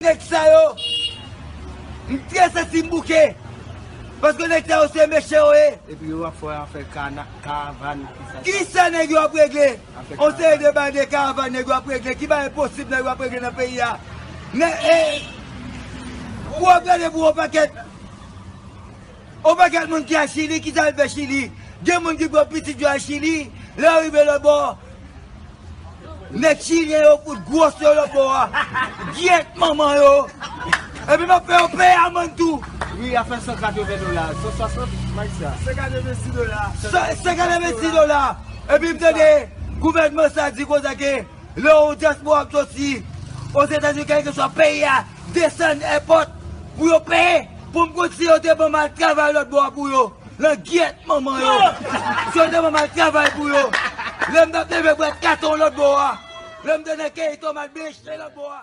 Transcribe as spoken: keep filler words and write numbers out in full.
Nèg sa yo, m trè santi m bouke. Paske nèg sa yo se mechan yo ye. Epi yo ap fè afè kana- karavàn, kisa sa. Kisa nèg yo ap regle? Afè yon seri de karavàn. Bagay de karavàn nèg yo ap regle. Ki bagay posib nèg yo ap regle nan peyi a? Nè, e, ou ap gade pou yon pakèt, yon pakèt moun ki al Chili, ki sa al fè Chili? Gen moun ki pran pitit yo al Chili, lè yo rive lòt bò, nèg chilyen yo fout gwòs yo lòt bò a. Gyèt manman yo. Epi m ap fè yo peye amann tou. Wi, afè san katreven dola, san swasant, may sa. San katrevensis dola. San, san katrevensis dola. Epi m tande gouvènman sa di konsa ke lè yon dyaspora ap soti Ozetazini, kèlkeswa peyi a, desann èpòt pou yo peye, pou m konn si yo te ban m al travay lòt bò a pou yo. Nan gyèt manman yo. Si yo te ban m al travay pou yo. Lè m t ap leve bwèt katon lòt bò a. Lè m te nan keyi tomat bèch se lòt bò a.